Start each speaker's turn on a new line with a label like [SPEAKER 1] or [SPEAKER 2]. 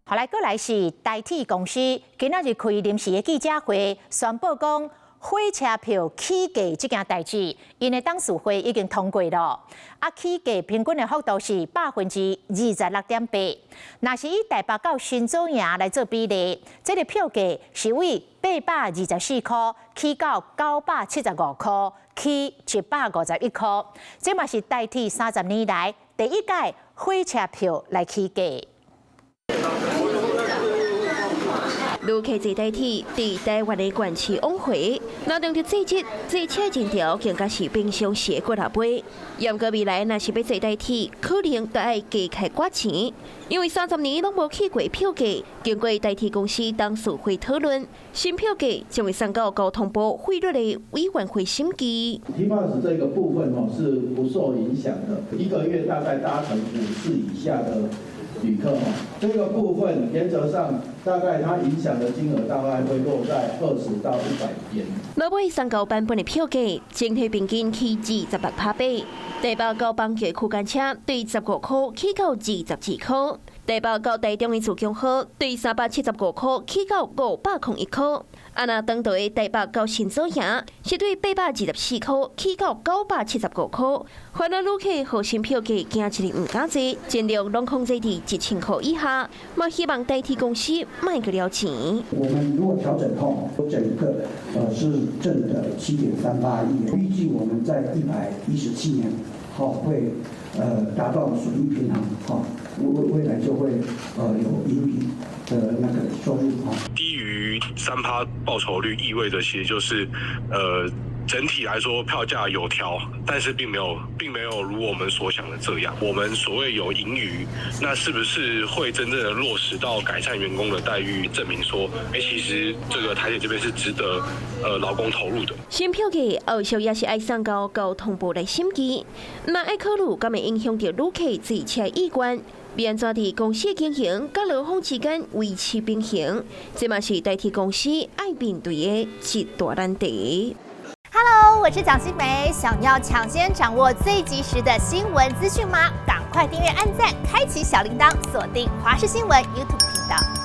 [SPEAKER 1] 好來，閣來是台鐵公司今仔日開臨時的記者會，宣布講火車票起價這件代誌，𪜶的董事會已經通過了。啊，起價平均的幅度是26.8%。若是以台北到新左營來做比例，這個票價是對824箍起到975箍，起151箍。這嘛是台鐵30年來第一屆火車票來起價。
[SPEAKER 2] 旅客坐台鐵佇台灣的縣市往回，若當著這節坐車人潮更加是平常時的幾若倍。毋過未來若是欲坐台鐵，可能著愛加開寡錢，因為30年攏無起過票價。經過台鐵公司董事會討論，新票價將會送到交通部費率的委員會審議。
[SPEAKER 3] T-Bus 這個部分哦是不受影響的，一個月大概搭乘五次以下的旅客哈，這個部分原則上大概它影響的金額大概會落在20到100元。
[SPEAKER 2] 落尾送交版本的票價，整體平均起26.8%，台北到板橋區間車對15箍起到22箍，台北到台中的自強號對375箍起到501箍。啊，若長途的台北到新左營是對824箍起到975箍。煩惱旅客予新票價驚一个毋敢坐，盡量攏控制佇1000箍以下，嘛希望台鐵公司莫閣撩錢。
[SPEAKER 4] 我們如果調整後，整個是正的7.38億，預計我們在117年，好會達到損益平衡，好未來就會有盈餘的那個收入。
[SPEAKER 5] 低於3趴報酬率，意味着其實就是整體來說票價有調，但是並沒有如我們所想的這樣。我們所謂有盈餘，那是不是會真正的落實到改善員工的待遇？證明說，欸，其實這個台鐵這邊是值得勞工投入的。
[SPEAKER 2] 新票價後續也是愛送交交通部來審議，嘛愛考慮敢會影響著旅客坐車意願。欲按怎佇公司經營佮勞方之間維持平衡，這嘛是台鐵公司愛面對的一大難題。
[SPEAKER 6] Hello，我是蔣新梅，想要搶先掌握最及時的新聞資訊嗎？趕快訂閱、按讚、開啟小鈴鐺，鎖定華視新聞 YouTube 頻道。